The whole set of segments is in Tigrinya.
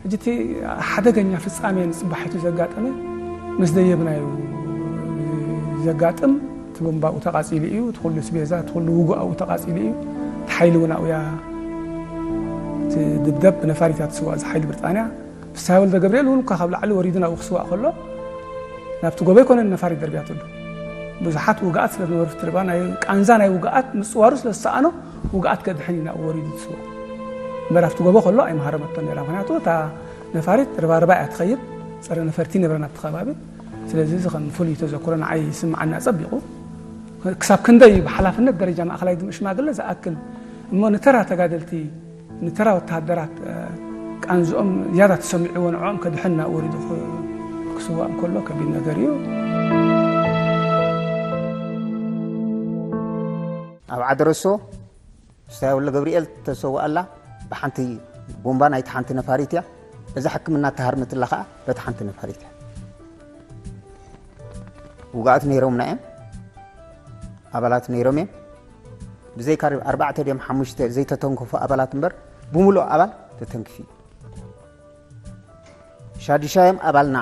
ሕጂ እቲ ሓደገኛ ፍጻሜ ንጽባሒቱ ዘጋጠመ ምስ ደየብና እዩ ዘጋጥም። እቲ ቦምባኡ ተቓጺሉ እዩ፣ እቲ ኩሉ ስቤዛ፣ እቲ ኩሉ ውጉኣኡ ተቓጺሉ እዩ። እቲ ሓይሊ እውን ኣብያ እቲ ድብደብ ብነፋሪት እያ ትስዋእ፣ እዚ ሓይሊ ብሪጣንያ። ፍስሃ ወልደ ገብርኤል እውን እኳ ካብ ላዕሊ ወሪዱ ናብኡ ክስዋእ ከሎ፣ ናብቲ ጎቦ ኣይኮነን ነፋሪት ደርብያትሉ። ብዙሓት ውግኣት ስለ ዝነበሩ፣ ፍትርባ ናይ ቃንዛ ናይ ውግኣት ምጽዋሩ ስለ ዝሰኣኖ፣ ውግኣት ከድሕን እዩ ናብኡ ወሪዱ ዝስዋእ። እምበር ኣብቲ ጎቦ ከሎ ኣይምሃረመቶን ነይራ። ምኽንያቱ እታ ነፋሪት ርባርባ እያ ትኸይድ፣ ጸረ ነፈርቲ ነበረ ናብቲ ከባቢ። ስለዚ እዚ ከም ፍሉይ ተዘክሮ ንዓይ ይስምዓኒ ኣጸቢቑ። ክሳብ ክንደይ ብሓላፍነት ደረጃ ማእኸላይ ሽማግለ ዝኣክል እሞ ንተራ ተጋደልቲ፣ ንተራ ወተሃደራት፣ እ፣ ቃንዝኦም ዝያዳ ተሰሚዕዎ ንዕኦም ከድሕን ናብኡ ወሪዱ ክ-፣ ክስዋእ እንከሎ ከቢድ ነገር እዩ። ኣብ ዓዲ ረሶ ስታይ ወልደ ገብርኤል ተሰውኣላ ብሓንቲ ቦምባ ናይቲ ሓንቲ ነፋሪት እያ። እዛ ሕክምና እተሃርመትላ ኸኣ በቲ ሓንቲ ነፋሪት እያ። ውግኣት ነይሮምና እዮም። ኣባላት ነይሮም እዮም። ብዘይካ ኣርባዕተ ድዮም ሓሙሽተ ዘይተተንከፉ ኣባላት እምበር፣ ብምሉእ ኣባል ተተንኪፉ እዩ። ሻዱሻዮም ኣባልና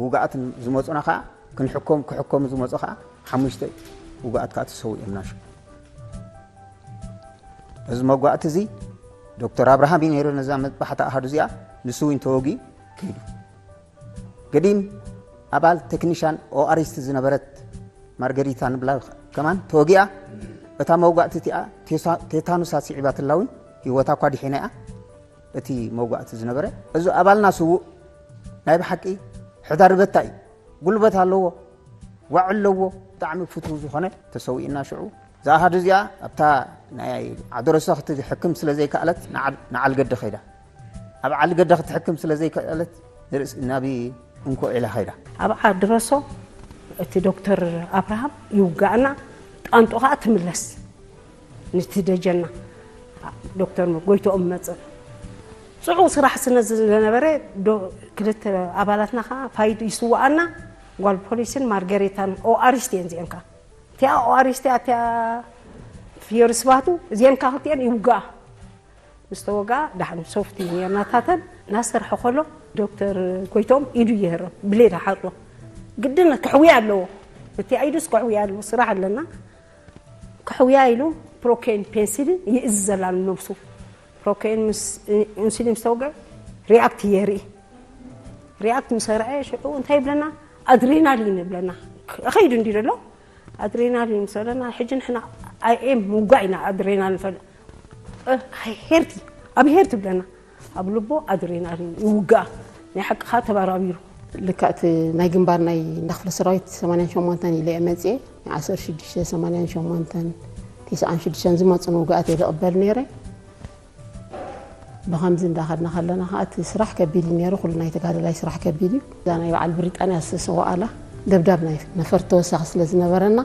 ውግኣት ዝመጹና ኸኣ ክንሕኮም፣ ክሕከሙ ዝመጹ ኸኣ ሓሙሽተ ውግኣት ከኣ ተሰዊኦምና ሽዑ። እዚ መጓእቲ እዚ ዶክተር ኣብርሃም እዩ ነይሩ፣ ነዛ መጥባሕቲ ኣሃዱ እዚኣ፣ ንሱ እውን ተወጊኡ ከይዱ። ገዲም ኣባል ቴክኒሻን ኦኣሪስት ዝነበረት ማርገሪታ ንብላ ከማን ተወጊኣ፣ እታ መውጋእቲ እቲኣ ቴሳ-፣ ቴታኑስ ኣስዒባትላ እውን ህይወታ እኳ ድሒና እያ። እቲ መውጋእቲ ዝነበረ፣ እዚ ኣባልና ስዉእ ናይ ብሓቂ ሕዳር በታ እዩ። ጉልበት ኣለዎ፣ ዋዕ ኣለዎ፣ ብጣዕሚ ፍቱው ዝኾነ ተሰዊእና ሽዑ። እዛ ኣሃዱ እዚኣ ኣብታ ናይ ዓዲ ረሶ ክትሕክም ስለ ዘይከኣለት ንዓ-፣ ንዓልገደ ኸይዳ። ኣብ ዓልገደ ክትሕክም ስለ ዘይከኣለት ንርእስ-፣ ናብ እንኮ ዒላ ኸይዳ። ኣብ ዓዲ ረሶ እቲ ዶክተር ኣብርሃም ይውጋእና፣ ጣንጡ ኸኣ ትምለስ። ንቲ ደጀና ዶክተር ጎይቶኦም መጽእ። ጽዑቕ ስራሕ ስነ ዝነበረ፣ ዶ-፣ ክልተ ኣባላትና ኸኣ ፋይድ ይስውኣና፣ ጓል ፖሊስን ማርገሬታን ኦኣሪስት እየን እዚአን ከኣ። እቲኣ ኦኣሪስት እያ፣ እቲኣ ፍዮሪ ስባቱ፣ እዚአን ከኣ ክልቲአን ይውግኣ። ምስ ተወግኣ ደሓን ሶፍቲ ነርናታተን እናሰርሐ ከሎ ዶክተር ጎይቶኦም ኢዱ ይህረም፣ ብሌድ ሓርሎ። ግድን ክሕውያ ኣለዎ። እቲኣ ኢዱስ ክሕውያ ኣለዎ፣ ስራሕ ኣለና። ክሕውያ ኢሉ ፕሮኬን ፔንሲሊን ይእዝዘላ ንነብሱ። ፕሮኬን ምስ ኢንሱሊን ምስ ተወግዐ ሪኣክት የርኢ። ሪኣክት ምስ ሰርዐ ሽዑ እንታይ ይብለና? ኣድሬናሊን ይብለና። ከይዱ እንዲ ዘሎ ኣድሬናሊን ምስ በለና፣ ሕጂ ንሕና ኣይ ኤም ምውጋእ ኢና ኣድሬናሊን ፈል-፣ እ፣ ሄርቲ፣ ኣብ ሄርቲ ይብለና። ኣብ ልቦ ኣድሬናሊን ይውጋእ። ናይ ሓቅኻ ተባራቢሩ። ልክዕ እቲ ናይ ግንባር ናይ እንዳ ክፍለ ሰራዊት ሰማንያን ሸሞንተን ኢለ እየ መጽኤ። ናይ ዓሰርተ ሽዱሽተ ሰማንያን ሸሞንተን፣ ተስዓን ሽዱሽተን ዝመጹ ንውግኣት እየ ዝቕበል ነይረ። ብኸምዚ እንዳኸድና ከለና ኸዓ እቲ ስራሕ ከቢድ እዩ ነይሩ። ኩሉ ናይ ተጋደላይ ስራሕ ከቢድ እዩ። እዛ ናይ በዓል ብሪጣንያ ዝተሰወኣላ ደብዳብ ናይ ነፈርቲ ተወሳኺ ስለ ዝነበረና፣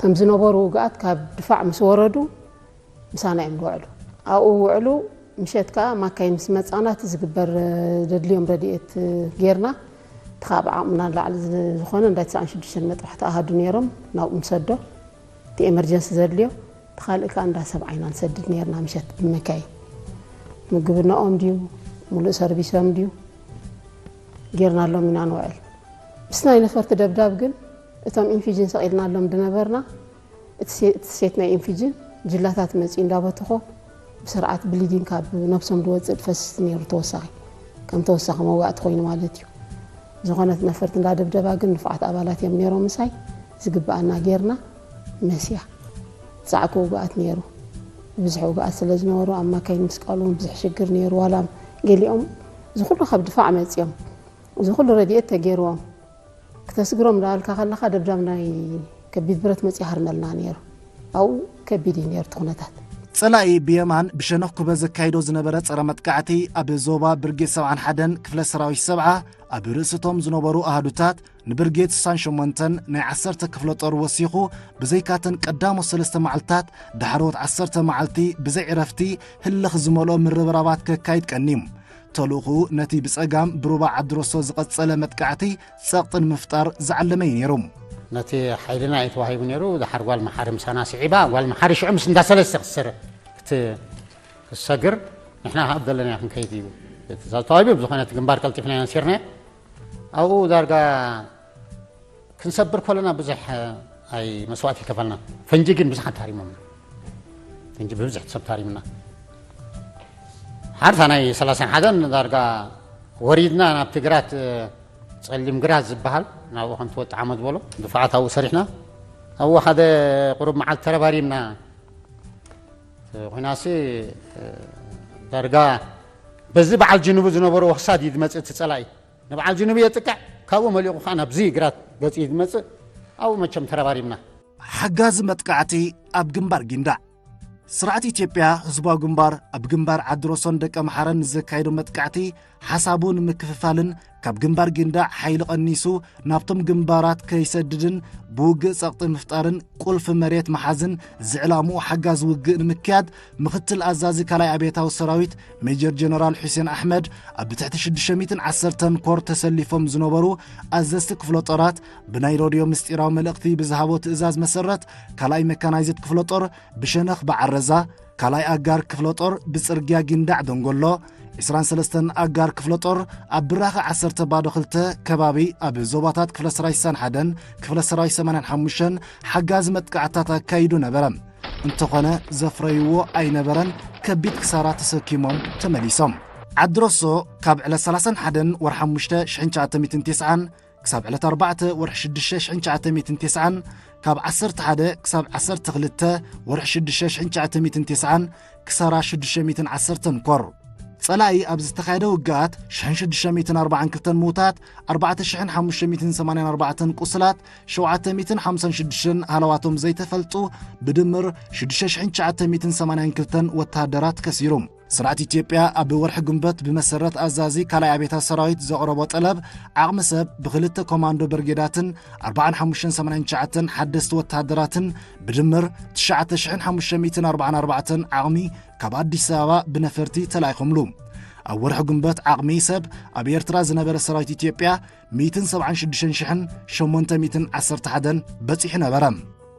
ከም ዝነበሩ ውግኣት ካብ ድፋዕ ምስ ወረዱ ምሳና እዮም ዝውዕሉ። ኣብኡ ውዕሉ ምሸት ከኣ ማካይ ምስ መጻና እቲ ዝግበር፣ እ፣ ዘድልዮም ረድኤት፣ እ፣ ጌርና፣ እቲ ከኣ ብዓቕምና ንላዕሊ ዝ-፣ ዝኾነ እንዳ ተስዓን ሽዱሽተን መጥባሕቲ ኣሃዱ ነይሮም፣ ናብኡ ንሰዶ። እቲ ኤመርጀንሲ ዘድልዮ፣ እቲ ካልእ ከኣ እንዳ ሰብዓ ኢና ንሰድድ ነይርና ምሸት ብመካይን። ምግብናኦም ድዩ፣ ሙሉእ ሰርቪሶም ድዩ፣ ጌርናሎም ኢና ንውዕል። ምስ ናይ ነፈርቲ ደብዳብ ግን፣ እቶም ኢንፊጅን ሰቒልናሎም ዝነበርና፣ እቲ ሴ-፣ እቲ ሴት ናይ ኢንፊጅን ጅላታት መጺኡ እንዳበተኾ ብስርዓት ብሊዲንግ ካብ ነብሶም ዝወጽእ ዝፈስስ ነይሩ ተወሳኺ፣ ከም ተወሳኺ መዋእቲ ኮይኑ ማለት እዩ። ዝኾነት ነፈርቲ እንዳደብደባ ግን ንፉዓት ኣባላት እዮም ነይሮም ምሳይ፣ ዝግብኣና ጌርና መስያ። ጻዕቂ ውግኣት ነይሩ። ብብዝሒ ውግኣት ስለ ዝነበሩ ኣብ ማካይን ምስቃል እውን ብዙሕ ሽግር ነይሩ። ዋላ ገሊኦም እዚ ኩሉ ካብ ድፋዕ መጺኦም፣ እዚ ኩሉ ረድኤት ተገይርዎም፣ ክተስግሮም እንዳበልካ ከለኻ ደብዳብ ናይ ከቢድ ብረት መጺኡ ሃርመልና ነይሩ። ኣብኡ ከቢድ እዩ ነይሩ እቲ ኩነታት። ጸላኢ ብየማን ብሸነኽ ኩበ ዘካይዶ ዝነበረ ጸረ መጥቃዕቲ ኣብ ዞባ ብርጌድ ሰብዓን ሓደን ክፍለ ሰራዊት ሰብዓ ኣብ ርእስቶም ዝነበሩ ኣሃዱታት ንብርጌድ ስሳን ሸሞንተን ናይ ዓሰርተ ክፍለ ጦር ወሲኹ፣ ብዘይካተን ቀዳሞት ሰለስተ መዓልትታት፣ ዳሕሮት ዓሰርተ መዓልቲ ብዘይ ዕረፍቲ ህልኽ ዝመልኦ ምርብራባት ከካይድ ቀንዩ። ተልእኹኡ ነቲ ብጸጋም ብሩባ ዓድሮሶ ዝቐጸለ መጥቃዕቲ ጸቕጢ ንምፍጣር ዝዓለመ እዩ ነይሩ። ነቲ ሓይልና እዩ ተዋሂቡ ነይሩ። ድሓር ጓል መሓሪ ምሳና ስዒባ፣ ጓል መሓሪ ሽዑ ምስ እንዳ ሰለስተ ክትሰር-፣ ክት-፣ ክትሰግር፣ ንሕና ኣብ ዘለና ክንከይድ እዩ ትእዛዝ ተዋሂቡ። ብዝኾነ እቲ ግንባር ቀልጢፍና ኢና ነሲርና። ኣብኡ ዳርጋ ክንሰብር ከለና ብዙሕ ኣይ መስዋእቲ ይከፈልና። ፈንጂ ግን ብዙሓት ታሪሞምና። ፈንጂ ብብዝሕ ሰብ ታሪምና። ሓርታ ናይ ሰላሳን ሓደን ዳርጋ ወሪድና ናብቲ ግራት፣ ጸሊም ግራት ዝበሃል፣ ናብኡ ከም ትወጣ ዓመት በሎ፣ ድፋዓት ኣብኡ ሰሪሕና። ኣብኡ ሓደ ቁሩብ መዓልቲ ተረባሪብና። ኮይናሲ ዳርጋ በዚ በዓል ጅኑቡ ዝነበሮ ወኽሳድ እዩ ዝመጽእ እቲ ጸላኢ። ንበዓል ጅኑብ የጥቅዕ፣ ካብኡ መሊቑ ኸዓ ናብዚ ግራት ገጽ እዩ ዝመጽእ። ኣብኡ መቸም ተረባሪብና። ሓጋዚ መጥቃዕቲ ኣብ ግንባር ጊንዳዕ። ስርዓት ኢትዮጵያ ህዝባዊ ግንባር ኣብ ግንባር ዓድሮሶን ደቀ መሓረን ንዘካየዶ መጥቃዕቲ ሓሳቡ ንምክፍፋልን ካብ ግንባር ጊንዳዕ ሓይሊ ቀኒሱ ናብቶም ግንባራት ከይሰድድን ብውግእ ጸቕጢ ምፍጣርን ቁልፊ መሬት ምሓዝን ዝዕላምኡ ሓጋዚ ውግእ ንምክያድ ምኽትል ኣዛዚ ካልኣይ ኣብዮታዊ ሰራዊት ሜጀር ጀነራል ሑሴን ኣሕመድ ኣብ ትሕቲ ሽዱሽተ ሚእትን ዓሰርተን ኮር ተሰሊፎም ዝነበሩ ኣዘዝቲ ክፍለ ጦራት ብናይ ሬድዮ ምስጢራዊ መልእኽቲ ብዝሃቦ ትእዛዝ መሰረት ካልኣይ መካናይዝድ ክፍለ ጦር ብሸነኽ ብዓረዛ፣ ካልኣይ ኣጋር ክፍለ ጦር ብጽርግያ ጊንዳዕ ደንጎሎ፣ ዕስራን ሰለስተን ኣጋር ክፍለ ጦር ኣብ ብራኸ ዓሰርተ ባዶ ክልተ ከባቢ ኣብ ዞባታት ክፍለ ሰራዊት ስሳን ሓደን ክፍለ ሰራዊት ሰማንያን ሓሙሽተን ሓጋዚ መጥቃዕታት ኣካይዱ ነበረ። እንተኾነ ዘፍረይዎ ኣይነበረን፣ ከቢድ ክሳራ ተሰኪሞም ተመሊሶም። ዓድሮሶ ካብ ዕለት ሰላሳን ሓደን ወርሒ ሓሙሽተ ሽሕን ትሽዓተ ሚእትን ተስዓን ክሳብ ዕለት ኣርባዕተ ወርሒ ሽዱሽተ ሽሕን ትሽዓተ ሚእትን ተስዓን፣ ካብ ዓሰርተ ሓደ ክሳብ ዓሰርተ ክልተ ወርሒ ሽዱሽተ ሽሕን ትሽዓተ ሚእትን ተስዓን ክሳራ ሽዱሽተ ሚእትን ዓሰርተን ኮር። ጸላኢ ኣብ ዝተኻየደ ውግኣት ሽሕን ሽዱሽተ ሚእትን ኣርባዓን ክልተን ምዉታት፣ ኣርባዕተ ሽሕን ሓሙሽተ ሚእትን ሰማንያን ኣርባዕተን ቁስላት፣ ሸውዓተ ሚእትን ሓምሳን ሽዱሽተን ሃለዋቶም ዘይተፈልጡ፣ ብድምር ሽዱሽተ ሽሕን ትሽዓተ ሚእትን ሰማንያን ክልተን ወተሃደራት ከሲሩ። ስርዓት ኢትዮጵያ ኣብ ወርሒ ግንቦት ብመሰረት ኣዛዚ ካልኣይ ኣብዮታዊ ሰራዊት ዘቕረቦ ጠለብ ዓቕሚ ሰብ ብክልተ ኮማንዶ ብርጌዳትን ኣርባዓን ሓሙሽተን ሰማንያን ትሽዓተን ሓደስቲ ወተሃደራትን ብድምር ትሽዓተ ሽሕን ሓሙሽተ ሚእትን ኣርባዓን ኣርባዕተን ዓቕሚ ካብ ኣዲስ ኣበባ ብነፈርቲ ተላኢኹምሉ። ኣብ ወርሒ ግንቦት ዓቕሚ ሰብ ኣብ ኤርትራ ዝነበረ ሰራዊት ኢትዮጵያ ሚእትን ሰብዓን ሽዱሽተን ሽሕን ሸሞንተ ሚእትን ዓሰርተ ሓደን በጺሑ ነበረ።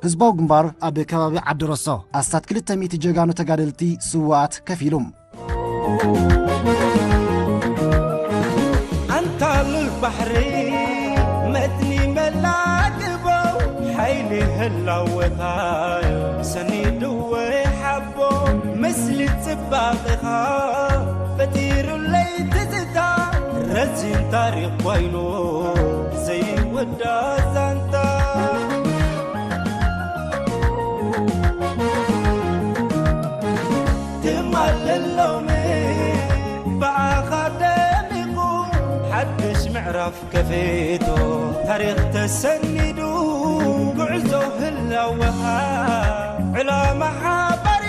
ህዝባዊ ግንባር ኣብ ከባቢ ዓዲ ረሶ ኣስታት ክልተ ሚእቲ ጀጋኑ ተጋደልቲ ስውኣት ከፊሉ። ኣንታ ሉል ባሕሪ መትኒ መላግቦ ሓይሊ ህላወታዮ ሰኒድዎ ይሓቦ ምስሊ ጽባቕኻ ፈጢሩለይ ትዝታ ረዚን ታሪኽ ኮይኑ ዘይወዳ ዛንታ ትማል ሎሚ ብኣኻ ደሚቑ ሓድሽ ምዕራፍ ከፊቱ ታሪኽ ተሰኒዱ ጉዕዞ ህላወኻ ዕላማ ሓባሪ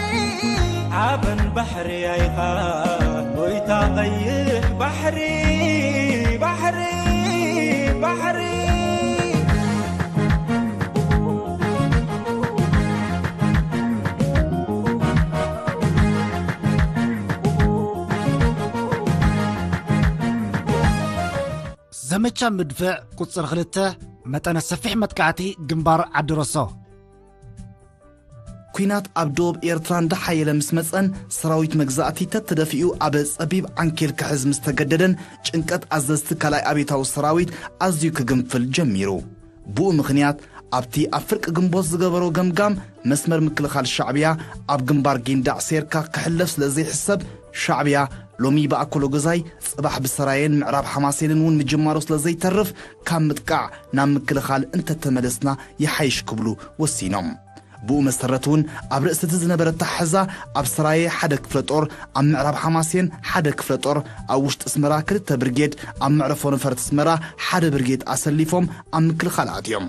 ዓበን ባሕሪ ኣይኻ ጎይታ ቀይሕ ባሕሪ ባሕሪ ባሕሪ ዘመቻ ምድፍዕ ቁጽሪ ክልተ መጠነ ሰፊሕ መጥቃዕቲ ግንባር ዓዲ ረሶ። ኲናት ኣብ ደቡብ ኤርትራ እንዳሓየለ ምስ መጸን፣ ሰራዊት መግዛእቲ ተተደፊኡ ኣብ ጸቢብ ዓንኬል ክሕዝ ምስ ተገደደን፣ ጭንቀት ኣዘዝቲ ካልኣይ ኣብዮታዊ ሰራዊት ኣዝዩ ክግንፍል ጀሚሩ። ብኡ ምኽንያት፣ ኣብቲ ኣብ ፍርቂ ግንቦት ዝገበሮ ገምጋም፣ መስመር ምክልኻል ሻዕብያ ኣብ ግንባር ጊንዳዕ ሴርካ ክሕለፍ ስለ ዘይሕሰብ፣ ሻዕብያ ሎሚ ብኣኮሎ ገዛይ፣ ጽባሕ ብሰራየን ምዕራብ ሓማሴንን እውን ምጅማሩ ስለ ዘይተርፍ፣ ካብ ምጥቃዕ ናብ ምክልኻል እንተተመለስና ይሓይሽ ክብሉ ወሲኖም። ብኡ መሰረት እውን ኣብ ርእሲ እቲ ዝነበረ ኣተሓሕዛ ኣብ ሰራየ ሓደ ክፍለ ጦር፣ ኣብ ምዕራብ ሓማሴን ሓደ ክፍለ ጦር፣ ኣብ ውሽጢ ኣስመራ ክልተ ብርጌድ፣ ኣብ መዕረፎ ነፈርቲ ኣስመራ ሓደ ብርጌድ ኣሰሊፎም ኣብ ምክልኻል ኣትዮም።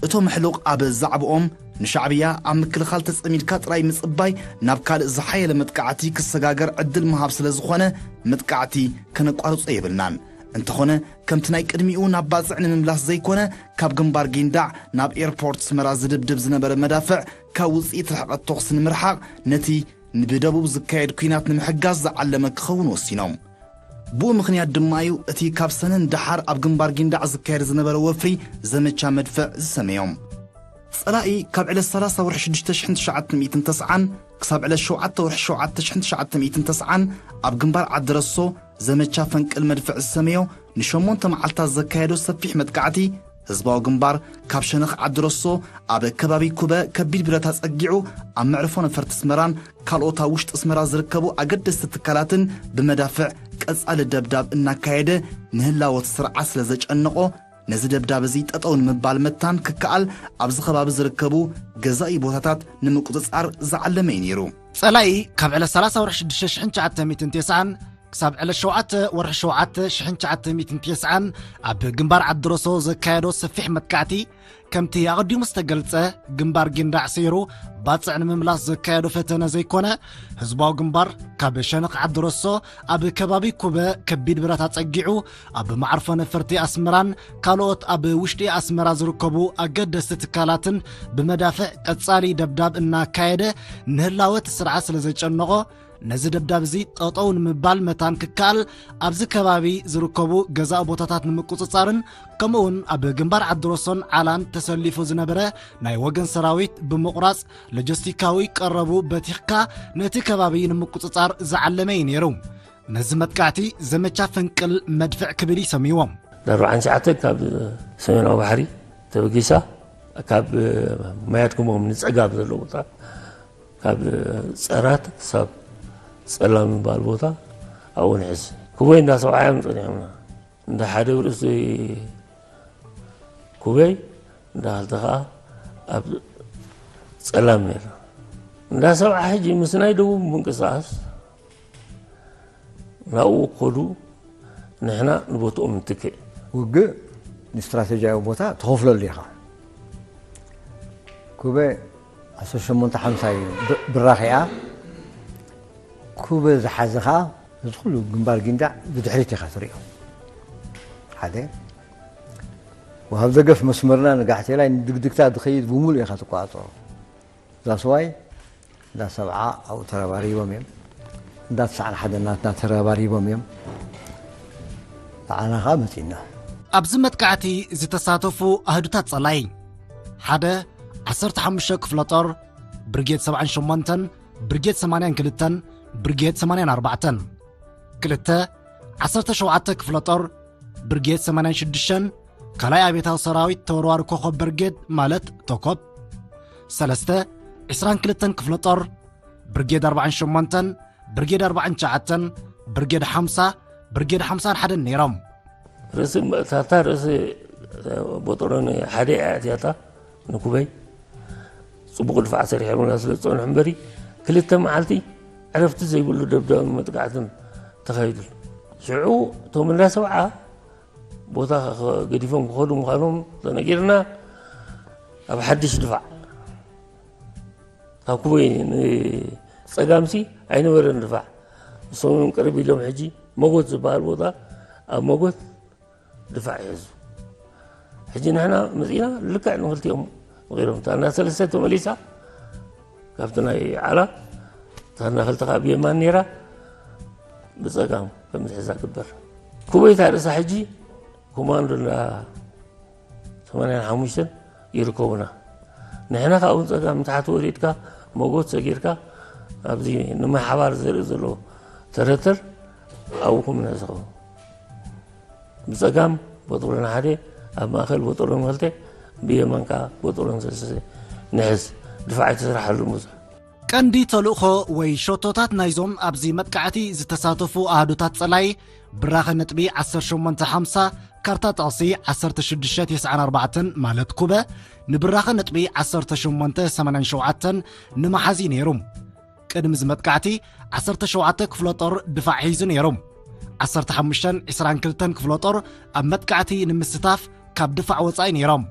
እቶም ኣሕሉቕ ኣብ ዛዕብኦም ንሻዕብያ ኣብ ምክልኻል ተጸሚድካ ጥራይ ምጽባይ ናብ ካልእ ዝሓየለ መጥቃዕቲ ክሰጋገር ዕድል ምሃብ ስለ ዝኾነ መጥቃዕቲ ከነቋርጾ የብልናን። እንተኾነ፣ ከምቲ ናይ ቅድሚኡ ናብ ባጽዕ ንምምላስ ዘይኮነ፣ ካብ ግንባር ጊንዳዕ ናብ ኤርፖርት ኣስመራ ዝድብድብ ዝነበረ መዳፍዕ፣ ካብ ውጽኢት ርሕቐት ተኹሲ ንምርሓቕ፣ ነቲ ንብደቡብ ዝካየድ ኲናት ንምሕጋዝ ዝዓለመ ክኸውን ወሲኖም። ብኡ ምኽንያት ድማ እዩ እቲ ካብ ሰነ ንደሓር ኣብ ግንባር ጊንዳዕ ዝካየድ ዝነበረ ወፍሪ ዘመቻ መድፍዕ ዝሰመዮም። ጸላኢ ካብ ዕለት ሰላሳ ወርሒ ሽዱሽተ ሽሕን ትሽዓተ ሚእትን ተስዓን ክሳብ ዕለት ሸውዓተ ወርሒ ሸውዓተ ሽሕን ትሽዓተ ሚእትን ተስዓን ኣብ ግንባር ዓዲ ረሶ ዘመቻ ፈንቅል መድፍዕ ዝሰመዮ ንሸሞንተ መዓልታት ዘካየዶ ሰፊሕ መጥቃዕቲ፣ ህዝባዊ ግንባር ካብ ሸነኽ ዓዲ ረሶ ኣብ ከባቢ ኩበ ከቢድ ብረት ኣጸጊዑ ኣብ መዕርፎ ነፈርቲ ኣስመራን ካልኦት ኣብ ውሽጢ ኣስመራ ዝርከቡ ኣገደስቲ ትካላትን ብመዳፍዕ ቀጻሊ ደብዳብ እናካየደ ንህላወ እቲ ስርዓት ስለ ዘጨነቖ፣ ነዚ ደብዳብ እዚ ጠጠው ንምባል መታን ክከኣል ኣብዚ ከባቢ ዝርከቡ ገዛኢ ቦታታት ንምቁጽጻር ዝዓለመ እዩ ነይሩ። ጸላኢ ካብ ዕለት ሰላሳ ወርሒ ሽዱሽተ ሽሕን ትሽዓተ ሚእትን ተስዓን ክሳብ ዕለት ሸውዓተ ወርሒ ሸውዓተ ሽሕን ትሽዓተ ሚእትን ተስዓን ኣብ ግንባር ዓዲ ረሶ ዘካየዶ ሰፊሕ መጥቃዕቲ፣ ከምቲ ኣቐዲሙ ዝተገልጸ፣ ግንባር ጊንዳዕ ሰይሩ ባጽዕ ንምምላስ ዘካየዶ ፈተነ ዘይኮነ፣ ህዝባዊ ግንባር ካብ ሸነኽ ዓዲ ረሶ ኣብ ከባቢ ኩበ ከቢድ ብረት ኣጸጊዑ ኣብ መዓርፎ ነፈርቲ ኣስመራን ካልኦት ኣብ ውሽጢ ኣስመራ ዝርከቡ ኣገደስቲ ትካላትን ብመዳፍዕ ቀጻሊ ደብዳብ እናካየደ ንህላወ እቲ ስርዓት ስለ ዘጨነቖ፣ ነዚ ደብዳብ እዚ ጠጠው ንምባል መታን ክከኣል ኣብዚ ከባቢ ዝርከቡ ገዛእ ቦታታት ንምቁጽጻርን ከምኡውን ኣብ ግንባር ዓዲ ረሶን ዓላን ተሰሊፉ ዝነበረ ናይ ወገን ሰራዊት ብምቑራጽ ሎጂስቲካዊ ቀረቡ በቲኽካ ነቲ ከባቢ ንምቁጽጻር ዝዓለመ እዩ ነይሩ። ነዚ መጥቃዕቲ ዘመቻ ፈንቅል መድፍዕ ክብል ይሰምይዎ። ዳርባዓን ትሽዓተ ካብ ሰሜናዊ ባሕሪ ተበጊሳ ካብ ማያት ኩቦም ንጸጋም ዘሎ ቦታ ካብ ጸራት ክሳብ ጸላም ዝበሃል ቦታ ኣብኡ ንሕዝ ኩበይ እንዳሰብዓ እዮም ጸኒሖምና። እንዳ ሓደ ብርእሲ ኩበይ እንዳ ክልተ ከዓ ኣብ ጸላም ነይርና። እንዳ ሰብዓ ሕጂ ምስ ናይ ደቡብ ምንቅስቃስ ናብኡ ክኸዱ ንሕና ንቦትኦም ንትክእ። ውግእ ንስትራተጂያዊ ቦታ ትኸፍለሉ ኢኻ። ኩበ ዓሰርተ ሸሞንተ ሓምሳ እዩ ብ-፣ ብራኺኣ። ኩበ ዝሓዘኻ እዚ ኩሉ ግንባር ጊንዳዕ ብድሕሪት ኢኻ ትሪኦ። ሓደ። ወሃብ ደገፍ መስመርና ንጋሕቴላይ ንድግድግታ ዝኸይድ ብምሉእ ኢኻ ትቆጻጸሮ። ዛስዋይ እንዳ ሰብዓ ኣብኡ ተረባሪቦም እዮም። እንዳ ትስዓን ሓደ ናትና ተረባሪቦም እዮም። ንዓና ኸዓ መጺእና። ኣብዚ መጥቃዕቲ ዝተሳተፉ ኣህዱታት ጸላኢ፣ ሓደ፣ ዓሰርተ ሓሙሽተ ክፍለ ጦር፣ ብርጌድ ሰብዓን ሸሞንተን፣ ብርጌድ ሰማንያን ክልተን፣ ብርጌድ ሰማንያን ኣርባዕተን። ክልተ፣ ዓሰርተ ሸውዓተ ክፍለ ጦር፣ ብርጌድ ሰማንያን ሽዱሽተን፣ ካልኣይ ኣብዮታዊ ሰራዊት ተወርዋሪ ኮኾብ ብርጌድ ማለት ተኮብ። ሰለስተ፣ ዕስራን ክልተን ክፍለ ጦር፣ ብርጌድ ኣርባዓን ሸሞንተን፣ ብርጌድ ኣርባዓን ትሽዓተን፣ ብርጌድ ሓምሳ፣ ብርጌድ ሓምሳን ሓደን ነይሮም። ርእሲ መእታታ ርእሲ ቦጦሎኒ ሓደ እያ እቲኣታ ንኩበይ ጽቡቕ ድፋዕ ሰሪሖምና ስለ ዝጸንሑ እምበሪ፣ ክልተ መዓልቲ ዕረፍቲ ዘይብሉ ደብዳብን መጥቃዕትን ተኻይዱሉ። ሽዑ እቶም እንዳ ሰብዓ ቦታ ገዲፎም ክኸዱ ምዃኖም ተነጊርና፣ ኣብ ሓድሽ ድፋዕ ካብ ኩበይ ንጸጋምሲ ኣይነበረን ድፋዕ። እሶም እዮም ቅርብ ኢሎም ሕጂ መጎት ዝበሃል ቦታ ኣብ መጎት ድፋዕ ይሕዙ። ሕጂ ንሕና መጺና ልክዕ ንኽልቲኦም ወቒሮም። እታ እንዳ ሰለስተ ተመሊሳ ካብቲ ናይ ዓላ፣ እታ እንዳ ክልተ ከዓ ብየማን ነይራ፣ ብጸጋም ከም ዝሕዛ ግበር። ኩበይታ ርእሳ ሕጂ ኮማንዶ እንዳ ሰማንያን ሓሙሽተን ይርከቡና። ንሕና ካብኡ ጸጋም ንታሕቲ ወሪድካ መጎት ሰጊርካ ኣብዚ ንማይ ሓባር ዘርኢ ዘሎ ተረተር ኣብኡ ኮምና ዝኸውን። ብጸጋም ቦጦሎን ሓደ፣ ኣብ ማእከል ቦጦሎን ክልተ፣ ብየማን ከኣ ቦጦሎን ሰለስተ ንሕዝ። ድፋዕ ኣይተስርሓሉን ብዙሕ። ቀንዲ ተልእኾ ወይ ሸቶታት ናይዞም ኣብዚ መጥቃዕቲ ዝተሳተፉ ኣሃዱታት ጸላኢ ብራኸ ነጥቢ ዓሰርተ ሸሞንተ ሓምሳ ካርታ ጥቕሲ ዓሰርተ ሽዱሽተ ተስዓን ኣርባዕተን ማለት ኩበ ንብራኸ ነጥቢ ዓሰርተ ሸሞንተ ሰማንያን ሸውዓተን ንምሓዝ እዩ ነይሩ። ቅድሚ እዚ መጥቃዕቲ ዓሰርተ ሸውዓተ ክፍለ ጦር ድፋዕ ሒዙ ነይሩ። ዓሰርተ ሓሙሽተን ዕስራን ክልተን ክፍለ ጦር ኣብ መጥቃዕቲ ንምስታፍ ካብ ድፋዕ ወጻኢ ነይሮም።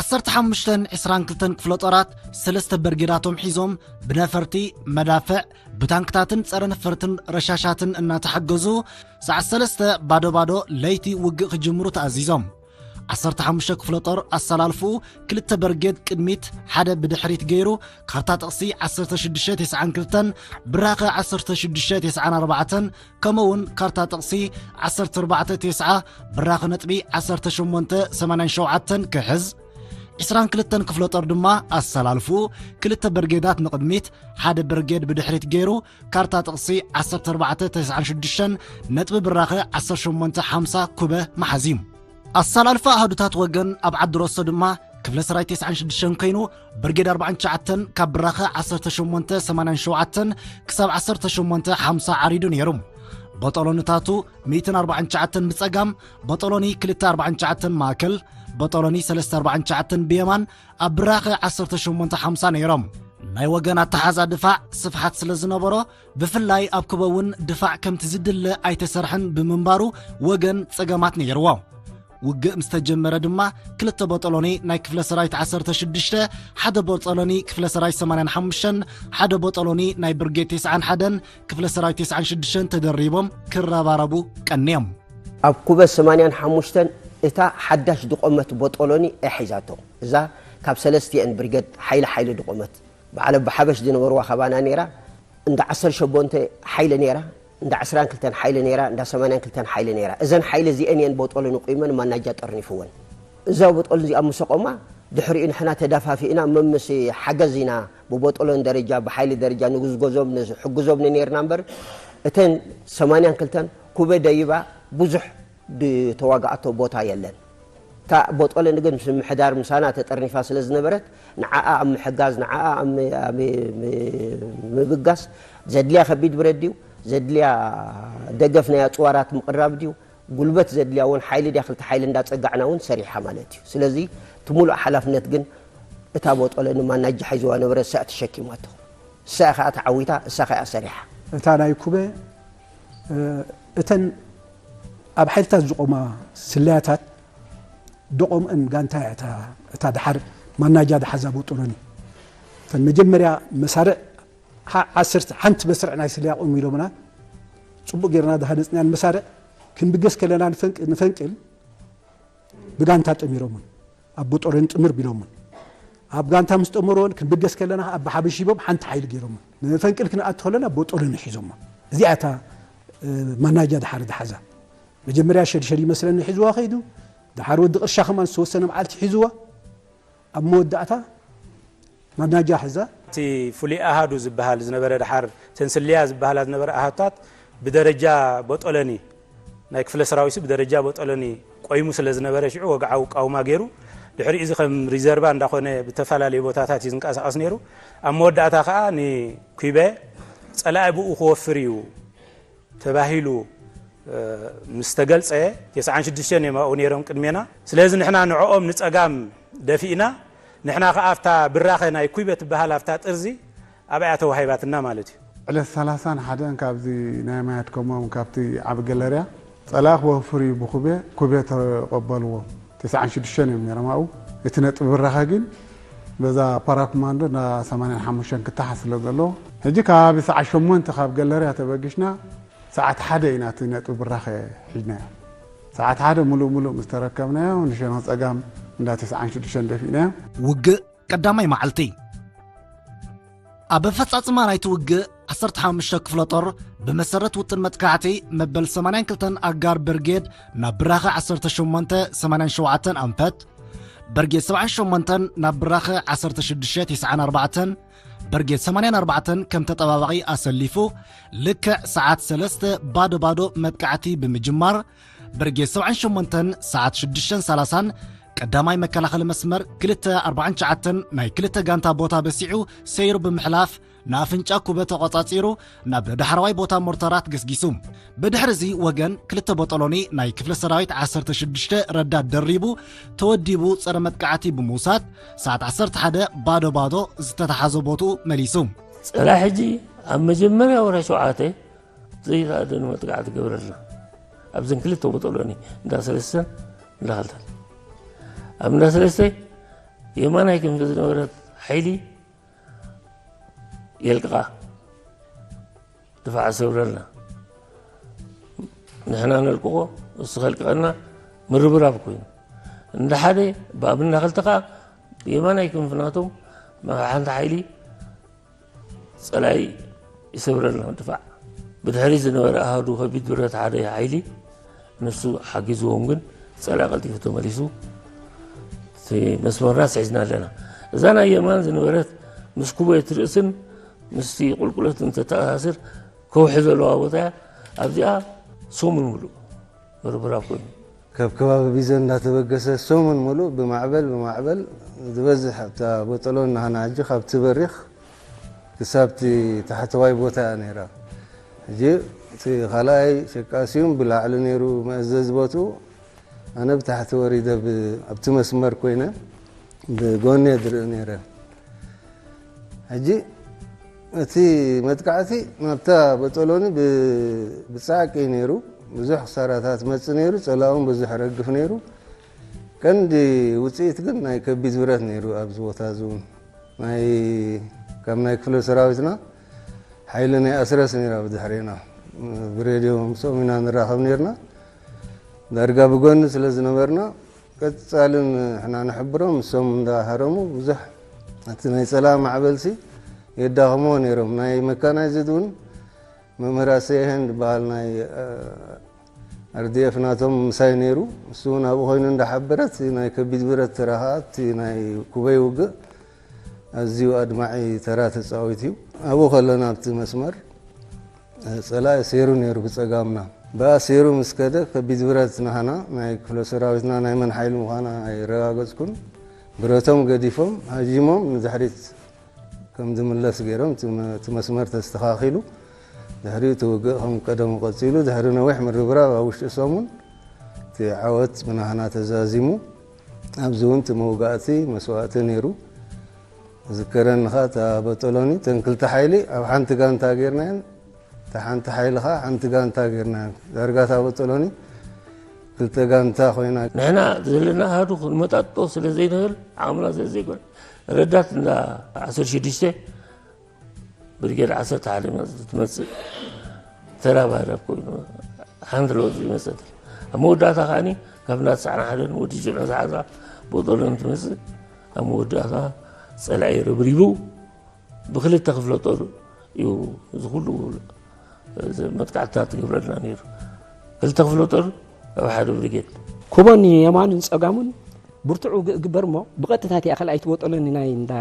ዓሰርተ ሓሙሽተን ዕስራን ክልተን ክፍለ ጦራት ሰለስተ በርጌዳቶም ሒዞም ብነፈርቲ፣ መዳፍዕ፣ ብታንክታትን ጸረ ነፈርትን ረሻሻትን እናተሓገዙ ሰዓት ሰለስተ ባዶ ባዶ ለይቲ ውግእ ክጅምሩ ተኣዚዞም። ዓሰርተ ሓሙሽተ ክፍለ ጦር ኣሰላልፍኡ ክልተ በርጌድ ቅድሚት ሓደ ብድሕሪት ገይሩ ካርታ ጥቕሲ ዓሰርተ ሽዱሽተ ተስዓን ክልተን ብራኸ ዓሰርተ ሽዱሽተ ተስዓን ኣርባዕተን ከምኡ እውን ካርታ ጥቕሲ ዓሰርተ ኣርባዕተ ተስዓ ብራኸ ነጥቢ ዓሰርተ ሸሞንተ ሰማንያን ሸውዓተን ክሕዝ ዕስራን ክልተን ክፍለ ጦር ድማ ኣሰላልፍኡ ክልተ በርጌዳት ንቕድሚት ሓደ በርጌድ ብድሕሪት ገይሩ ካርታ ጥቕሲ ዓሰርተ ኣርባዕተ ተስዓን ሽዱሽተን ነጥቢ ብራኸ ዓሰርተ ሸሞንተ ሓምሳ ኩበ መሓዝ እዩ። ኣሰላልፋ ኣሃዱታት ወገን ኣብ ዓዲ ሮሶ ድማ ክፍለ ሰራዊት ተስዓን ሽዱሽተን ኮይኑ ብርጌድ ኣርባዓን ትሽዓተን ካብ ብራኸ ዓሰርተ ሸሞንተ ሰማንያን ሸውዓተን ክሳብ ዓሰርተ ሸሞንተ ሓምሳ ዓሪዱ ነይሩ። ቦጦሎኒታቱ ሚእትን ኣርባዓን ትሽዓተን ብጸጋም፣ ቦጦሎኒ ክልተ ኣርባዓን ትሽዓተን ማእከል፣ ቦጦሎኒ ሰለስተ ኣርባዓን ትሽዓተን ብየማን ኣብ ብራኸ ዓሰርተ ሸሞንተ ሓምሳ ነይሮም። ናይ ወገን ኣተሓዛ ድፋዕ ስፍሓት ስለ ዝነበሮ ብፍላይ ኣብ ኩበ እውን ድፋዕ ከምቲ ዝድለ ኣይተሰርሐን ብምንባሩ ወገን ጸገማት ነይርዎ። ውግእ ምስ ተጀመረ ድማ ክልተ ቦጦሎኒ ናይ ክፍለ ሰራዊት ዓሰርተ ሽዱሽተ፣ ሓደ ቦጦሎኒ ክፍለ ሰራዊት ሰማንያን ሓሙሽተን፣ ሓደ ቦጦሎኒ ናይ ብርጌድ ተስዓን ሓደን ክፍለ ሰራዊት ተስዓን ሽዱሽተን ተደሪቦም ክረባረቡ ቀንዮም። ኣብ ኩበ ሰማንያን ሓሙሽተን እታ ሓዳሽ ድቆመት ቦጦሎኒ እያ ሒዛቶ። እዛ ካብ ሰለስቲአን ብርጌድ ሓይሊ ሓይሊ ድቆመት በዓል ኣባ ሓበሽ ዝነበርዋ ካባና ነይራ። እንዳ ዓሰርተ ሸሞንተ ሓይሊ ነይራ፣ እንዳ ዕስራን ክልተን ሓይሊ ነይራ፣ እንዳ ሰማንያን ክልተን ሓይሊ ነይራ። እዘን ሓይሊ እዚአን እየን ቦጦሎኒ ቁይመን ማናጃ ጠርኒፍወን። እዛ ቦጦሎኒ እዚኣ ምስ ኣቆማ ድሕሪኡ ንሕና ተዳፋፊእና መምስ ሓገዝ ኢና ብቦጦሎኒ ደረጃ ብሓይሊ ደረጃ ንጉዝጎዞም ንሕግዞም ነይርና እምበር እተን ሰማንያን ክልተን ኩበ ደይባ ብዙሕ ዝተዋግኣቶ ቦታ የለን። እታ ቦጦሎኒ ግን ምስ ምምሕዳር ምሳና ተጠርኒፋ ስለ ዝነበረት ንዓኣ ኣብ ምሕጋዝ ንዓኣ ኣብ ም- ኣብ ም- ምብጋስ ዘድልያ ከቢድ ብረት ድዩ ዘድልያ ደገፍ ናይ ኣፅዋራት ምቕራብ ድዩ ጉልበት ዘድልያ እውን ሓይሊ ድያ ክልተ ሓይሊ እንዳፀጋዕና እውን ሰሪሓ ማለት እዩ። ስለዚ እቲ ሙሉእ ሓላፍነት ግን እታ ቦጦሎኒ ማናጃ ሒዝዋ ነበረ እሳ ተሸኪማቶ እሳ ከዓ ተዓዊታ እሳ ከዓ ሰሪሓ። እታ ናይ ኩበ እተን ኣብ ሓይልታት ዝቆማ ስለያታት ድቆምአን ጋንታ እያ እታ እታ ድሓር ማናጃ ድሓዛ ቦጦሎኒ እተን መጀመርያ መሳርዕ ሓ- ዓሰርተ ሓንቲ መስርዕ ናይ ስለያ ቆሙ ኢሎምና። ፅቡቅ ጌርና ድሃነፅናያን መሳርዕ ክንብገስ ከለና ንፈንቅ- ንፈንቅል ብጋንታ ጠሚሮምን ኣብ ቦጦሎኒ ጥምር ቢሎምን ኣብ ጋንታ ምስ ጠመሮን ክንብገስ ከለና ከዓ ኣባሓበሽ ሂቦም ሓንቲ ሓይሊ ገይሮምን ንፈንቅል ክንኣቱ ከለና ቦጦሎኒ ሒዞሞ። እዚኣ እታ ማናጃ ድሓር ድሓዛ መጀመርያ ሸድሸድ ይመስለኒ ሒዝዋ ከይዱ ድሓር ወዲ ቅርሻ ከማን ዝተወሰነ መዓልቲ ሒዝዋ ኣብ መወዳእታ ማናጃ ሕዛ። እቲ ፍሉይ ኣሃዱ ዝበሃል ዝነበረ ድሓር ተንስልያ ዝበሃላ ዝነበረ ኣሃዱታት ብደረጃ ቦጦለኒ ናይ ክፍለ ሰራዊት ብደረጃ ቦጦለኒ ቆይሙ ስለ ዝነበረ ሽዑ ወግዓዊ ቃውማ ገይሩ ድሕሪኡ እዚ ከም ሪዘርቫ እንዳኾነ ብተፈላለዩ ቦታታት እዩ ዝንቀሳቐስ ነይሩ። ኣብ መወዳእታ ከዓ ንኩበ ፀላኢ ብኡ ክወፍር እዩ ተባሂሉ ምስ ተገልፀ፣ ተስዓን ሽዱሽተን እዮም ኣብኡ ነይሮም ቅድሜና። ስለዚ ንሕና ንዕኦም ንፀጋም ደፊእና፣ ንሕና ከዓ ኣብታ ብራኸ ናይ ኩበ ትበሃል ኣብታ ጥርዚ ኣብኣ ተዋሂባትና ማለት እዩ። ዕለት ሰላሳን ሓደን ካብዚ ናይ ማያት ከሞም ካብቲ ዓቢ ገለርያ ፀላኢ ክወፍር እዩ ብኩቤ ኩቤ ተቐበልዎ። ተስዓን ሽዱሽተን እዮም ነይሮም ኣብኡ። እቲ ነጥቢ ብራኸ ግን በዛ ፓራኮማንዶ እንዳ ሰማንያን ሓሙሽተን ክተሓዝ ስለ ዘለዎ ሕጂ ከባቢ ሰዓት ሸሞንተ ካብ ገለርያ ተበጊስና ሰዓት ሓደ ኢና እቲ ነጥቢ ብራኸ ሒዝናዮ። ሰዓት ሓደ ሙሉእ ሙሉእ ምስ ተረከብናዮ ንሸነኽ ፀጋም እንዳ ተስዓን ሽዱሽተን ደፊእናዮ። ውግእ ቀዳማይ መዓልቲ ኣብ ኣፈፃፅማ ናይቲ ውግእ ዓሰርተ ሓሙሽተ ክፍለ ጦር ብመሰረት ውጥን መጥቃዕቲ መበል ሰማንያን ክልተን ኣጋር ብርጌድ ናብ ብራኸ ዓሰርተ ሸሞንተ ሰማንያን ሸውዓተን ኣንፈት፣ ብርጌድ ሰብዓን ሸሞንተን ናብ ብራኸ ዓሰርተ ሽዱሽተ ተስዓን ኣርባዕተን፣ ብርጌድ ሰማንያን ኣርባዕተን ከም ተጠባባቒ ኣሰሊፉ ልክዕ ሰዓት ሰለስተ ባዶ ባዶ መጥቃዕቲ ብምጅማር ብርጌድ ሰብዓን ሸሞንተን ሰዓት ሽዱሽተን ሰላሳን ቀዳማይ መከላኸሊ መስመር ክልተ ኣርባዓን ትሽዓተን ናይ ክልተ ጋንታ ቦታ በሲዑ ሰይሩ ብምሕላፍ ንኣፍንጫ ኩበ ተቖጻጺሩ ናብ ዳሕረዋይ ቦታ ሞርታራት ገስጊሱ። ብድሕሪ እዚ ወገን ክልተ ቦጦሎኒ ናይ ክፍለ ሰራዊት ዓሰርተ ሽዱሽተ ረዳት ደሪቡ ተወዲቡ ጸረ መጥቃዕቲ ብምውሳድ ሰዓት ዓሰርተ ሓደ ባዶ ባዶ ዝተታሓዞ ቦትኡ መሊሱ። ጽባሕ ሕጂ ኣብ መጀመርያ ወርሒ ሸውዓተ ዘይተኣደነ መጥቃዕቲ ገብረልና ኣብዘን ክልተ ቦጦሎኒ እንዳ ሰለስተን እንዳ ክልተን ኣብ እንዳ ሰለስተ የማናይ ክንፊ ዝነበረት ሓይሊ የልቅቓ፣ ድፋዕ ሰብረልና፣ ንሕና ነልቅቖ፣ እሱ ከልቅቐና፣ ምርብራብ ኮይኑ፣ እንዳ ሓደ ብኣብና ክልተ ከዓ የማናይ ክንፍናቶም ሓንቲ ሓይሊ ጸላኢ ይሰብረልና ድፋዕ። ብድሕሪ ዝነበረ ኣሃዱ ከቢድ ብረት ሓደ ሓይሊ ንሱ ሓጊዝዎም፣ ግን ጸላኢ ቀልጢፉ ተመሊሱ፣ እቲ መስመርና ስሒዝና ኣለና። እዛ ናይ የማን ዝነበረት ምስ ኩበየት ርእስን ምስቲ ቁልቁለት እንተተኣሳስር ከውሒ ዘለዋ ቦታ እያ። ኣብዚኣ ሰሙን ሙሉእ ምርብራብ ኮይኑ። ካብ ከባቢ ቢዘን እንዳተበገሰ ሰሙን ሙሉእ ብማዕበል ብማዕበል ዝበዝሕ ኣብታ ቦጠሎን ናህና ሕጂ ካብቲ በሪኽ ክሳብቲ ታሕተዋይ ቦታ እያ ነይራ። ሕጂ እቲ ካልኣይ ሸቃሲዩም ብላዕሊ ነይሩ መእዘዚ ቦትኡ፣ ኣነ ብታሕቲ ወሪደ ብ-፣ ኣብቲ መስመር ኮይነ ብጎኒ እየ ዝርኢ ነይረ። ሕጂ እቲ መጥቃዕቲ ናብታ በጠሎኒ ብ-፣ ብጻዕቂ እዩ ነይሩ። ብዙሕ ክሳራታት መጽእ ነይሩ፣ ጸላእውን ብዙሕ ረግፍ ነይሩ። ቀንዲ ውጽኢት ግን ናይ ከቢድ ብረት ነይሩ ኣብዚ ቦታ እዚ እውን። ናይ፣ ካብ ናይ ክፍለ ሰራዊትና ሓይሊ ናይ ኣስረስ ነይራ ብድሕሬና። ብሬድዮ ምስኦም ኢና ንራኸብ ነይርና። ዳርጋ ብጎኒ ስለ ዝነበርና፣ ቀጻሊ ንሕና ንሕብሮም፣ እሶም እንዳሃረሙ ብዙሕ እቲ ናይ ጸላኢ ማዕበልሲ የዳኽምዎ ነይሮም። ናይ መካናይዝድ እውን መምህር ኣሰየሄን ዝበሃል ናይ፣ እ፣ ኣርዲኤፍ ናቶም ምሳይ ነይሩ። እሱ እውን ኣብኡ ኮይኑ እንዳሓበረ እቲ ናይ ከቢድ ብረት ተራ ኸዓ እቲ ናይ ኩበይ ውግእ ኣዝዩ ኣድማዒ ተራ ተጻዊት እዩ። ኣብኡ ከለና ኣብቲ መስመር ጸላኢ ሴሩ ነይሩ ብጸጋምና። ብኣ ሴሩ ምስ ከደ ከቢድ ብረት ናህና ናይ ክፍለ ሰራዊትና ናይ መን ሓይሊ ምዃና ኣይረጋገጽኩን። ብረቶም ገዲፎም ሃጂሞም ንድሕሪት ከም ዝምለስ ገይሮም እቲ መ-፣ እቲ መስመር ተስተኻኺሉ። ድሕሪኡ እቲ ውግእ ከም ቀደሙ ቀጺሉ። ድሕሪ ነዊሕ ምርብራብ ኣብ ውሽጢ ሰሙን እቲ ዓወት ብናህና ተዛዚሙ። ኣብዚ እውን እቲ መውጋእቲ መስዋእቲ ነይሩ። ዝከረኒ ኸዓ እታ በጠሎኒ እተን ክልተ ሓይሊ ኣብ ሓንቲ ጋንታ ጌርናየን፣ እታ ሓንቲ ሓይሊ ኸዓ ሓንቲ ጋንታ ጌርናየን። ዳርጋ እታ በጠሎኒ ክልተ ጋንታ ኮይና። ንሕና ዘለና ኣሃዱ ክንመጣጦ ስለ ዘይንኽእል፣ ዓቕምና ስለ ዘይኮነ፣ ረዳት እንዳ ዓሰርተ ሽዱሽተ ብርጌድ ዓሰርተ ሓደ መ-፣ ትመጽእ ተራ ባህዳብ ኮይኑ ሓንቲ ለውጢ ይመጸት። ኣብ መወዳእታ ከዓኒ ካብ እንዳ ተስዓን ሓደን ወዲ ጅምዕ ዝሓዛ ቦጦሎን ትመጽእ። ኣብ መወዳእታ ጸላኢ ርብሪቡ ብክልተ ክፍለ ጦር እዩ እዚ ኩሉ መጥቃዕትታት ትገብረልና ነይሩ። ክልተ ክፍለ ጦር ኣብ ሓደ ብርጌድ። ኩቦን የማኑን ጸጋሙን ብርቱዕ ውግእ ግበር እሞ ብቐጥታ እቲኣ ካልኣይቲ ቦጦሎኒ ናይ እንዳ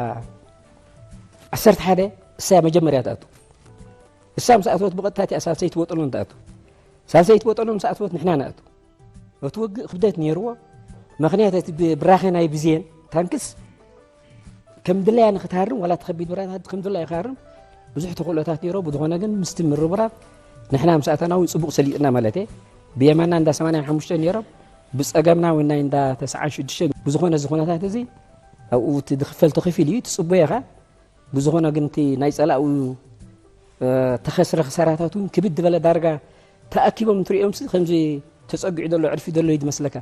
ዓሰርተ ሓደ እሳ መጀመርያ ትኣቱ። እሳ ምስ ኣተወት ብቐጥታ እቲኣ ሳልሰይቲ ቦጦሎን ትኣቱ። ሳልሰይቲ ቦጦሎን ምስ ኣተወት ንሕና ንኣቱ። እቲ ውግእ ክብደት ነይርዎ። ምኽንያት እቲ ብ-፣ ብራኸ ናይ ብዜን ታንክስ ከም ድላያ ንኽትሃርም፣ ዋላ እቲ ከቢድ ብረታት ከም ድላዩ ክሃርም ብዙሕ ተኽእሎታት ነይሮ። ብዝኾነ ግን ምስቲ ምርብራብ ንሕና ምስ ኣተና እውን ጽቡቕ ሰሊጥና ማለት እየ። ብየማና እንዳ ሰማንያን ሓሙሽተን ነይሮም፣ ብጸገምና እውን ናይ እንዳ ተስዓን ሽዱሽተን። ብዝኾነ እዚ ኩነታት እዚ ኣብኡ እቲ ዝኽፈል ተኸፊሉ እዩ፣ ትጽበዮ ኢኻ። ብዝኾነ ግን እቲ ናይ ጸላኡ፣ እ፣ ተኸስረ ክሳራታት እውን ክብድ ዝበለ ዳርጋ ተኣኪቦም እንትሪኦምሲ ከምዚ ተጸጊዑ ዘሎ ዕርፊ ዘሎ እዩ ዝመስለካ።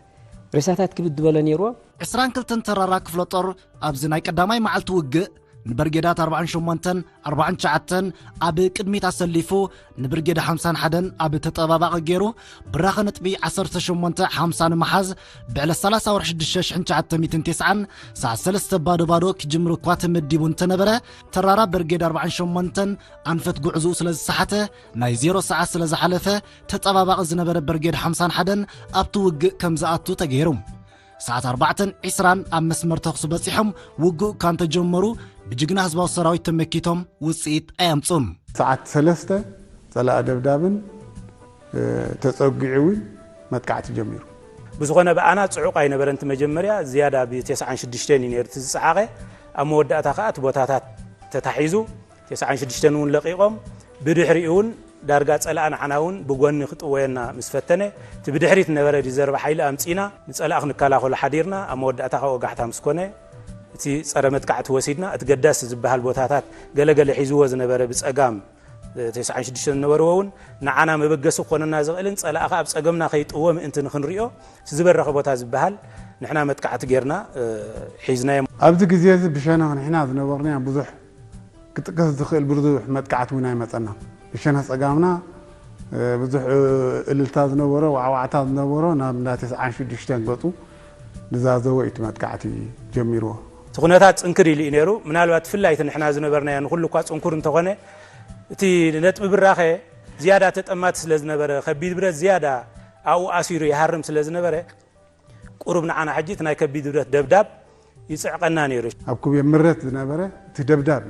ሬሳታት ክብድ ዝበለ ነይርዎ። ዕስራን ክልተን ተራራ ክፍለ ጦር ኣብዚ ናይ ቀዳማይ መዓልቲ ውግእ ንበርጌዳት ኣርባዓን ሸሞንተን ኣርባዓን ትሽዓተን ኣብ ቅድሚት ኣሰሊፉ፣ ንብርጌድ ሓምሳን ሓደን ኣብ ተጠባባቒ ገይሩ፣ ብራኸ ነጥቢ ዓሰርተ ሸሞንተ ሓምሳ ንምሓዝ ብዕለት ሰላሳ ወርሒ ሽዱሽተ ሽሕን ትሽዓተ ሚእትን ተስዓን ሰዓት ሰለስተ ባዶ ባዶ ክጅምር እኳ ተመዲቡ እንተነበረ፣ ተራራ ብርጌድ ኣርባዓን ሸሞንተን ኣንፈት ጉዕዝኡ ስለ ዝሰሓተ፣ ናይ ዜሮ ሰዓት ስለ ዝሓለፈ፣ ተጠባባቒ ዝነበረ ብርጌድ ሓምሳን ሓደን ኣብቲ ውግእ ከም ዝኣቱ ተገይሩ። ሰዓት ኣርባዕተን ዕስራን ኣብ መስመር ተኹሲ በጺሖም ውግእ እኳ እንተጀመሩ፣ ብጅግና ህዝባዊ ሰራዊት ተመኪቶም ውጽኢት ኣየምጹን። ሰዓት ሰለስተ ጸላኢ ደብዳብን፣ እ፣ ተጸጊዑ እውን መጥቃዕቲ ጀሚሩ። ብዝኾነ ብኣና ጽዑቕ ኣይነበረን። እቲ መጀመርያ ዝያዳ ብ ተስዓን ሽዱሽተን እዩ ነይሩ እቲ ዝጸዓቐ። ኣብ መወዳእታ ከኣ እቲ ቦታታት ተታሒዙ፣ ተስዓን ሽዱሽተን እውን ለቒቖም፣ ብድሕሪኡ እውን ዳርጋ ጸላእ ንዓና እውን ብጎኒ ክጥወየና ምስ ፈተነ፣ እቲ ብድሕሪት ዝነበረ ሪዘርቭ ሓይሊ ኣምጺእና ንጸላእ ክንከላኸሎ ሓዲርና። ኣብ መወዳእታ ካብ ወጋሕታ ምስ ኮነ፣ እቲ ጸረ መጥቃዕቲ ወሲድና፣ እቲ ገዳሲ ዝበሃል ቦታታት ገለገለ ሒዝዎ ዝነበረ ብጸጋም ተስዓን ሽዱሽተን ዝነበርዎ እውን ንዓና መበገሲ ክኾነና ዝኽእልን ጸላእኻ ኣብ ጸገምና ከይጥወ ምእንቲ ንኽንሪኦ ዝበረኸ ቦታ ዝበሃል ንሕና መጥቃዕቲ ጌርና ሒዝናዮ። ኣብዚ ግዜ እዚ ብሸነኽ ንሕና ዝነበርናዮ ብዙሕ ክጥቀስ ዝኽእል ብዙሕ መጥቃዕቲ እውን ኣይመጸና። ብሸነኽ ጸጋምና ብዙሕ እልልታ ዝነበሮ፣ ዋዕዋዕታ ዝነበሮ ናብ እንዳ ተስዓን ሽዱሽተን ገጹ ንዛዘወ እዩ እቲ መጥቃዕቲ ጀሚርዎ። እቲ ኩነታት ጽንክር ኢሉ እዩ ነይሩ። ምናልባት ብፍላይ እቲ ንሕና ዝነበርናዮ ንኹሉ እኳ ጽንኩር እንተኾነ፣ እቲ ነጥቢ ብራኸ ዝያዳ ተጠማቲ ስለ ዝነበረ፣ ከቢድ ብረት ዝያዳ ኣብኡ ኣሲሩ ይሃርም ስለ ዝነበረ፣ ቁሩብ ንዓና ሕጂ እቲ ናይ ከቢድ ብረት ደብዳብ ይጽዕቐና ነይሩ። ኣብ ኩብየ ምረት ዝነበረ እቲ ደብዳብ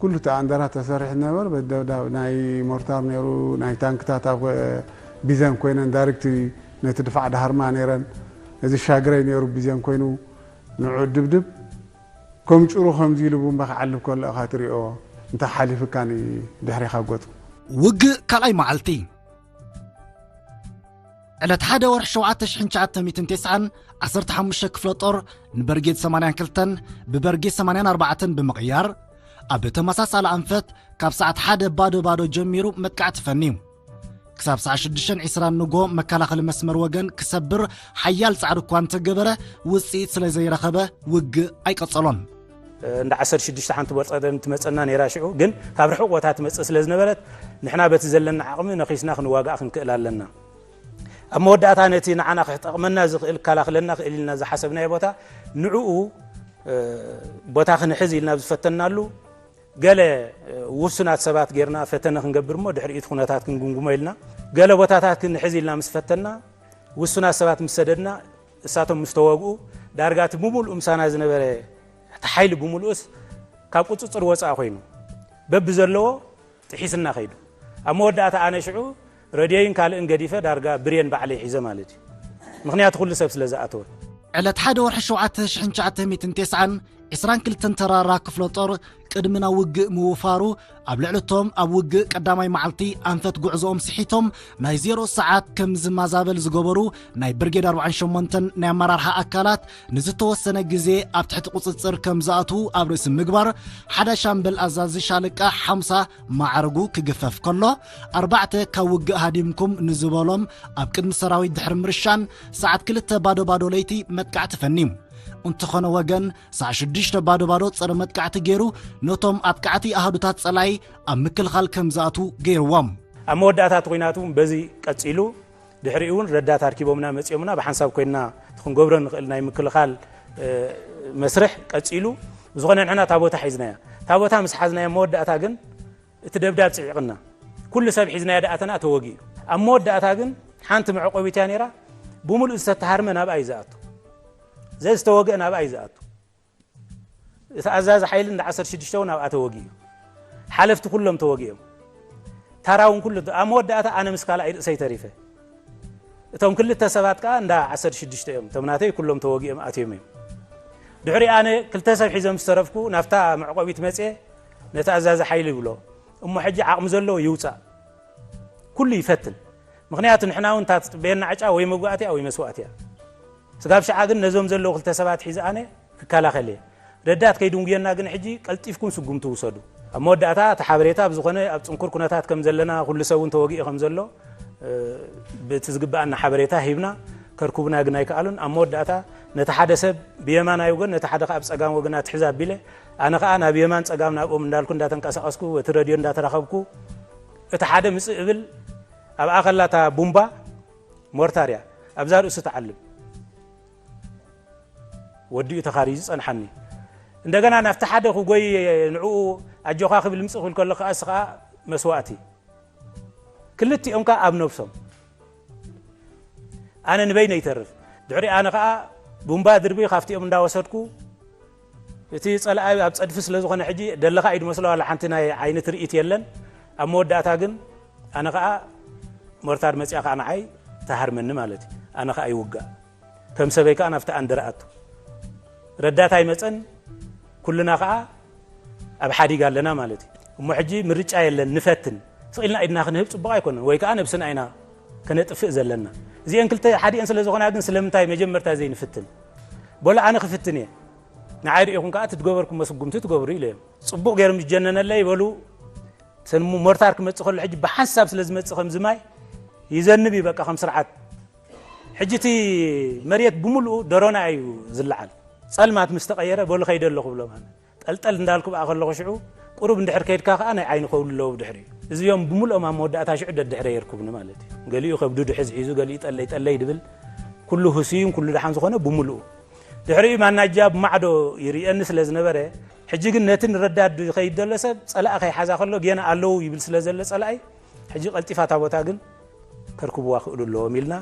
ኩሉ እቲ ኣንደራ ተሰሪሑ ዝነበረ በቲ ደብዳብ ናይ ሞርታር ነይሩ፣ ናይ ታንክታት ኣብ ቢዘን ኮይነን ዳይሬክት ነቲ ድፋዕ ድሃርማ ነይረን። እዚ ሻግረይ ነይሩ ቢዘን ኮይኑ ንዑ ድብድብ ከም ጭሩ ከምዚ ኢሉ ቡምባ ክዓልብ ከሎ ኢኻ ትሪኦ፣ እንታይ ሓሊፍካ ንድሕሪኻ ገጹ። ውግእ ካልኣይ መዓልቲ ዕለት ሓደ ወርሒ ሸውዓተ ሽሕን ትሽዓተ ሚእትን ተስዓን ዓሰርተ ሓሙሽተ ክፍለ ጦር ንበርጌድ ሰማንያን ክልተን ብበርጌድ ሰማንያን ኣርባዕተን ብምቕያር ኣብ ተመሳሳሊ ኣንፈት ካብ ሰዓት ሓደ ባዶ ባዶ ጀሚሩ መጥቃዕቲ ፈንዩ። ክሳብ ሰዓት ሽዱሽተን ዕስራን ንጎ መከላኸሊ መስመር ወገን ክሰብር ሓያል ጻዕሪ እኳ እንተገበረ ውጽኢት ስለ ዘይረኸበ ውግእ ኣይቀጸሎን። እንዳ ዓሰርተ ሽዱሽተ ሓንቲ ቦርጸደን ትመጸና ነይራ። ሽዑ ግን ካብ ርሑቕ ቦታ ትመጽእ ስለ ዝነበረት ንሕና በቲ ዘለና ዓቕሚ ነኺስና ክንዋጋእ ክንክእል ኣለና። ኣብ መወዳእታ ነቲ ንዓና ክጠቕመና ዝኽእል ክከላኽለና ክእል ኢልና ዝሓሰብናዮ ቦታ ንዕኡ ቦታ ክንሕዝ ኢልና ዝፈተናሉ ገለ ውሱናት ሰባት ጌርና ፈተነ ክንገብር እሞ ድሕሪኡ እቲ ኩነታት ክንግምግሞ ኢልና ገለ ቦታታት ክንሕዝ ኢልና ምስ ፈተና ውሱናት ሰባት ምስ ሰደድና እሳቶም ምስ ተወግኡ ዳርጋ እቲ ብምሉእ ምሳና ዝነበረ እቲ ሓይሊ ብምሉእስ ካብ ቁፅፅር ወፃኢ ኮይኑ በብዘለዎ ጥሒስና ከይዱ። ኣብ መወዳእታ ኣነ ሽዑ ረድዮይን ካልእን ገዲፈ ዳርጋ ብሬን ባዕለይ ሒዘ ማለት እዩ። ምኽንያቱ ኩሉ ሰብ ስለ ዝኣተወ። ዕለት ሓደ ወርሒ ሸውዓተ ሽሕን ትሽዓተ ሚእትን ተስዓን ዕስራን ክልተን ተራራ ክፍለ ጦር ቅድሚ ናብ ውግእ ምውፋሩ ኣብ ልዕሊ እቶም ኣብ ውግእ ቀዳማይ መዓልቲ ኣንፈት ጉዕዞኦም ስሒቶም ናይ ዜሮ ሰዓት ከም ዝማዛበል ዝገበሩ ናይ ብርጌድ ኣርባዓን ሸሞንተን ናይ ኣመራርሓ ኣካላት ንዝተወሰነ ግዜ ኣብ ትሕቲ ቁፅፅር ከም ዝኣትዉ ኣብ ርእሲ ምግባር ሓደ ሻምበል ኣዛዚ ሻለቃ ሓምሳ ማዕረጉ ክግፈፍ ከሎ ኣርባዕተ ካብ ውግእ ሃዲምኩም ንዝበሎም ኣብ ቅድሚ ሰራዊት ድሕሪ ምርሻን ሰዓት ክልተ ባዶ ባዶ ለይቲ መጥቃዕቲ ፈንዩ። እንተኾነ ወገን ሰዓት ሽዱሽተ ባዶ ባዶ ጸረ መጥቃዕቲ ገይሩ ነቶም ኣጥቃዕቲ ኣሃዱታት ጸላኢ ኣብ ምክልኻል ከም ዝኣትዉ ገይርዎም። ኣብ መወዳእታ እቲ ኲናት እውን በዚ ቀጺሉ። ድሕሪኡ እውን ረዳት ኣርኪቦምና መጺኦምና ብሓንሳብ ኮይንና እቲ ክንገብሮ ንኽእል ናይ ምክልኻል መስርሕ ቀጺሉ። ብዝኾነ ንሕና እታ ቦታ ሒዝናያ። እታ ቦታ ምስ ሓዝናያ መወዳእታ ግን እቲ ደብዳብ ጽዒቕና ኩሉ ሰብ ሒዝናዮ ደኣተና ተወጊኡ። ኣብ መወዳእታ ግን ሓንቲ መዕቆቢት እያ ነይራ። ብምሉእ ዝተተሃርመ ናብኣ እዩ ዝኣቱ። ዘዝተወግአ ናብኣ እዩ ዝኣቱ። እቲ ኣዛዚ ሓይሊ እንዳ ዓሰርተ ሽዱሽተ እውን ኣብኣ ተወጊኡ። ሓለፍቲ ኩሎም ተወጊኦም። ታራ እውን ኩሉ ኣብ መወዳእታ ኣነ ምስ ካልኣይ ርእሰይ ተሪፈ። እቶም ክልተ ሰባት ከኣ እንዳ ዓሰርተ ሽዱሽተ እዮም። እቶም ናተይ ኩሎም ተወጊኦም ኣትዮም እዮም። ድሕሪ ኣነ ክልተ ሰብ ሒዘ ምስ ተረፍኩ ናብታ መዕቆቢት መጽየ ነቲ ኣዛዚ ሓይሊ ይብሎ እሞ ሕጂ ዓቕሚ ዘለዎ ይውጻእ ኩሉ ይፈትን። ምኽንያቱ ንሕና እውን እታ ትጥበየና ዕጫ ወይ መጓእቲ እያ ወይ መስዋእቲ እያ። ስጋብ ሽዓ ግን ነዞም ዘለዉ ክልተ ሰባት ሒዘ ኣነ ክከላኸል እየ። ረዳት ከይድንጉየና ግን ሕጂ ቀልጢፍኩም ስጉምቲ ውሰዱ። ኣብ መወዳእታ እቲ ሓበሬታ ብዝኾነ ኣብ ጽንኩር ኩነታት ከም ዘለና ኩሉ ሰብ እውን ተወጊኡ ከም ዘሎ ብቲ ዝግብኣና ሓበሬታ ሂብና ከርኩቡና ግን ኣይከኣሉን። ኣብ መወዳእታ ነቲ ሓደ ሰብ ብየማናይ ወገን ነቲ ሓደ ከኣ ብጸጋም ወገን ኣትሕዝ ኣቢለ ኣነ ከኣ ናብ የማን ጸጋም ናብኦም እንዳልኩ እንዳተንቀሳቐስኩ እቲ ረድዮ እንዳተራኸብኩ እቲ ሓደ ምጽእ እብል ኣብኣ ከላ እታ ቡምባ ሞርታር እያ ኣብዛ ርእሱ ትዓልብ። ወዲኡ ተኻሪዩ ጸንሓኒ። እንደገና ናብቲ ሓደ ክጎይ ንዕኡ ኣጆኻ ክብል ምጽእ ክብል ከሎ ከኣ እሱ ከኣ መስዋእቲ። ክልቲኦም ከኣ ኣብ ነብሶም። ኣነ ንበይነ ይተርፍ። ድሕሪ ኣነ ከኣ ቡምባ ድርቢ ካብቲኦም እንዳወሰድኩ እቲ ጸላኢ ኣብ ጸድፊ ስለ ዝኾነ ሕጂ ደለኻ እዩ ድመስሎ ዋላ ሓንቲ ናይ ዓይኒ ትርኢት የለን። ኣብ መወዳእታ ግን ኣነ ከኣ ሞርታር መጽያ ከኣ ንዓይ ተሃርመኒ ማለት እዩ። ኣነ ከኣ ይውጋእ። ከም ሰበይ ከኣ ናብቲ ኣንደራ ኣቱ። ረዳት ኣይመጸን፣ ኩልና ከኣ ኣብ ሓዲግ ኣለና ማለት እዩ። እሞ ሕጂ ምርጫ የለን፣ ንፈትን። ስቕ ኢልና ኢድና ክንህብ ጽቡቕ ኣይኮነን፣ ወይ ከኣ ነብስና ኢና ከነጥፍእ ዘለና። እዚአን ክልተ ሓዲአን ስለ ዝኾና ግን ስለምንታይ መጀመርታ ዘይንፍትን? በሉ ኣነ ክፍትን እየ። ንዓይ ርኢኹም ከኣ እቲ ትገበርኩሞ ስጉምቲ ትገብሩ ኢለ እዮም። ጽቡቕ ገይሮም ዝጀነነለይ በሉ ሰን ሞርታር ክመጽእ ከሎ ሕጂ ብሓንሳብ ስለ ዝመጽእ ከምዚ ማይ ይዘንብ እዩ በቃ ከም ስርዓት። ሕጂ እቲ መሬት ብምልኡ ደሮና እዩ ዝለዓል። ጸልማት ምስ ተቐየረ በሉ ከይደ ኣለኹ ብሎም ኣነ። ጠልጠል እንዳልኩ ብኣ ከለኹ ሽዑ ቁሩብ እንድሕር ከይድካ ከኣ ናይ ዓይኒ ከውሊ ኣለዎ ብድሕሪኡ። እዚኦም ብምልኦም ኣብ መወዳእታ ሽዑ ደድሕረ የርኩብኒ ማለት እዩ። ገሊኡ ከብዱ ድሕዝ ሒዙ፣ ገሊኡ ጠለይ ጠለይ ድብል፣ ኩሉ ህሱይን ኩሉ ደሓን ዝኾነ ብምልኡ። ድሕሪኡ ማናጃ ብማዕዶ ይርእየኒ ስለ ዝነበረ፣ ሕጂ ግን ነቲ ንረዳድ ይኸይድ ዘሎ ሰብ ጸላእ ከይሓዛ ከሎ ጌና ኣለዉ ይብል ስለ ዘሎ ጸላኢ፣ ሕጂ ቀልጢፋ እታ ቦታ ግን ከርክብዋ ክእሉ ኣለዎም ኢልና።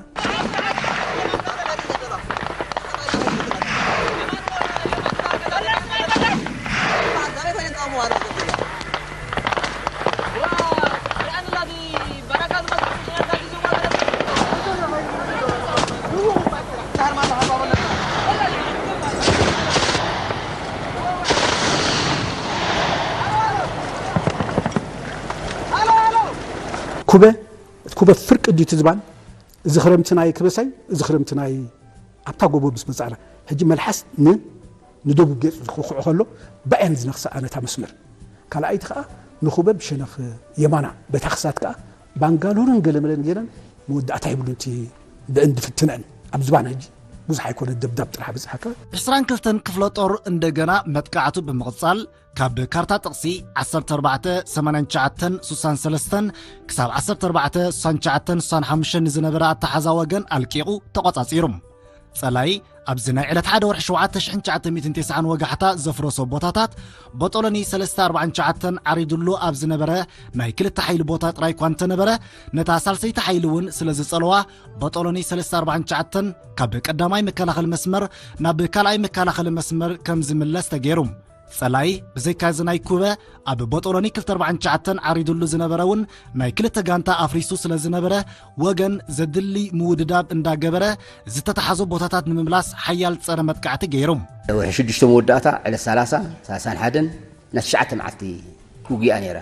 ኩበ እቲ ኩበ ፍርቂ ድዩ እቲ ዝባን? እዚ ክረምቲ ናይ ክበሳይ፣ እዚ ክረምቲ ናይ ኣብታ ጎቦ ምስ መጻእና፣ ሕጂ መልሓስ ን ንደቡብ ገጹ ዝኹዕኹዕ ከሎ፣ ብኣየን ዝነኽሳ ኣነታ መስመር። ካልኣይቲ ከኣ ንኹበ ብሸነኽ የማና፣ በታ ክሳት ከኣ ባንጋሎርን ገለመለን ገይረን መወዳእታ ይብሉ፣ እቲ ብእንዲ ፍትነን ኣብ ዝባን ሕጂ ብዙሕ ኣይኮነ፣ ደብዳብ ጥራሕ በጽሓካ። ዕስራን ክልተን ክፍለ ጦር እንደገና መጥቃዕቱ ብምቕጻል፣ ካብ ካርታ ጥቕሲ ዓሰርተ ኣርባዕተ ሰማንያን ትሽዓተን ስሳን ሰለስተን ክሳብ ዓሰርተ ኣርባዕተ ስሳን ትሽዓተን ስሳን ሓሙሽተን ንዝነበረ ኣተሓዛ ወገን ኣልቂቑ ተቖጻጺሩ። ጸላኢ ኣብዚ ናይ ዕለት ሓደ ወርሒ ሸውዓተ ሽሕን ትሽዓተ ሚእትን ተስዓን ወጋሕታ ዘፍረሶ ቦታታት ቦጦሎኒ ሰለስተ ኣርባዓን ትሽዓተን ዓሪዱሉ ኣብ ዝነበረ ናይ ክልተ ሓይሊ ቦታ ጥራይ እኳ እንተነበረ፣ ነታ ሳልሰይቲ ሓይሊ እውን ስለ ዝጸለዋ፣ ቦጦሎኒ ሰለስተ ኣርባዓን ትሽዓተን ካብ ቀዳማይ መከላኸሊ መስመር ናብ ካልኣይ መከላኸሊ መስመር ከም ዝምለስ ተገይሩ። ጸላኢ ብዘይካ እዚ ናይ ኩበ ኣብ ቦጦሎኒ ክልተ ኣርባዓን ትሽዓተን ዓሪዱሉ ዝነበረ እውን ናይ ክልተ ጋንታ ኣፍሪሱ ስለ ዝነበረ፣ ወገን ዘድሊ ምውድዳብ እንዳገበረ ዝተተሓዞ ቦታታት ንምምላስ ሓያል ጸረ መጥቃዕቲ ገይሩ። ወርሒ ሽዱሽተ መወዳእታ ዕለት ሰላሳ፣ ሰላሳን ሓደን ናይ ትሽዓተ መዓልቲ ውግእ እያ ነይራ።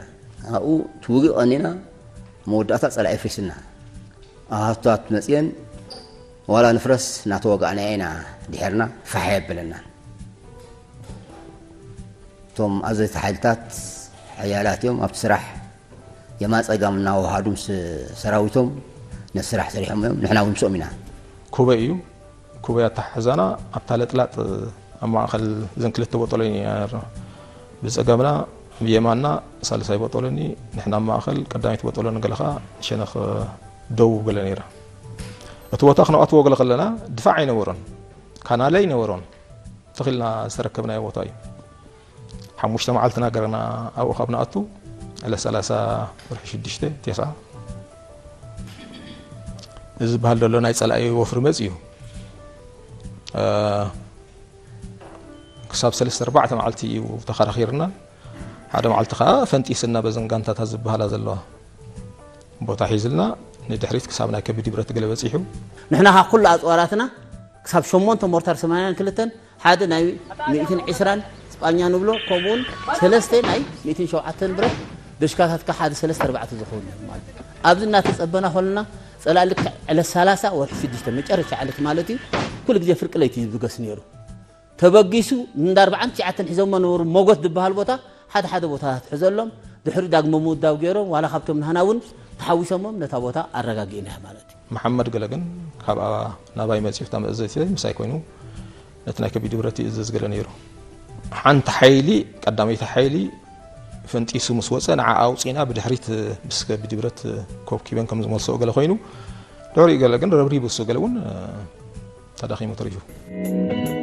ኣብኡ እቲ ውግእ ቀኒና መወዳእታ ጸላኢ ኣፍሪስና። ኣሃቱታት መጽየን ዋላ ንፍረስ እናተወጋእና ኢና ድሒርና ፋሕ የብለናን። እቶም ኣዘዝቲ ሓይልታት ሓያላት እዮም። ኣብቲ ስራሕ የማን ጸጋም እናወሃዱ ምስ ሰራዊቶም ነቲ ስራሕ ሰሪሖም እዮም። ንሕና እውን ምስኦም ኢና። ኩበ እዩ። ኩበ ኣተሓሕዛና ኣብታ ለጥላጥ ኣብ ማእኸል እዘን ክልተ ቦጦሎኒ እያ ነርና። ብጸጋምና ብየማንና ሳልሳይ ቦጦሎኒ፣ ንሕና ኣብ ማእኸል ቀዳመይቲ ቦጦሎኒ፣ ገለ ኸኣ ሸነኽ ደቡብ ገለ ነይራ። እቲ ቦታ ክነኣትዎ ገለ ከለና ድፋዕ ኣይነበሮን፣ ካናለ ኣይነበሮን። ትኽ ኢልና ዝተረከብናዮ ቦታ እዩ። ሓሙሽተ መዓልትና ገርና ኣብኡ ካብ ንኣቱ፣ ዕለት ሰላሳ ወርሒ ሽዱሽተ፣ ቴስዓ፣ እዚ ዝበሃል ዘሎ ናይ ጸላኢ ወፍሪ መጺኡ። ክሳብ ሰለስተ ኣርባዕተ መዓልቲ እዩ ተኸራኺርና። ሓደ መዓልቲ ኸኣ ፈንጢስና በዘን ጋንታታት ዝበሃላ ዘለዋ ቦታ ሒዝልና ንድሕሪት ክሳብ ናይ ከቢድ ብረት ገለ በጺሑ። ንሕና ኸኣ ኩሉ ኣጽዋራትና ክሳብ ሸሞንተ ሞርታር ሰማንያን ክልተን ሓደ ናይ ሚእትን ዕስራን ስጳኛ ንብሎ፣ ከምኡውን ሰለስተ ናይ ሚእትን ሸውዓተን ብረት ደሽካታት ከኣ ሓደ ሰለስተ ኣርባዕተ ዝኸውን እዮም ማለት እዩ። ኣብዚ እናተጸበና ከለና ጸላኢ ልክዕ ዕለት ሰላሳ ወርሒ ሽዱሽተ መጨረሻ ዕለት ማለት እዩ፣ ኩሉ ግዜ ፍርቂ ለይቲ እዩ ዝብገስ ነይሩ። ተበጊሱ እንዳ ኣርባዓን ትሽዓተን ሒዞሞ ነበሩ ሞጎት ዝበሃል ቦታ ሓደ ሓደ ቦታታት ሕዘሎም፣ ድሕሪ ዳግመ ምውዳብ ገይሮም ዋላ ካብቶም ናህና እውን ተሓዊሶሞም ነታ ቦታ ኣረጋጊእናያ ማለት እዩ። መሓመድ ገለ ግን ካብ ናባይ መጺኡ እታ መእዘዚተይ ምሳይ ኮይኑ ነቲ ናይ ከቢድ ብረት ይእዝዝ ገለ ነይሩ። ሓንቲ ሓይሊ ቀዳመይቲ ሓይሊ ፈንጢሱ ምስ ወጸ ንዓ ኣውጺና ብድሕሪት ምስ ከቢድ ብረት ኮብኪበን ከም ዝመልስኦ ገለ ኮይኑ ድሕሪኡ ገለ ግን ረብሪቡ እሱ ገለ እውን ተዳኺሙ ተሪፉ።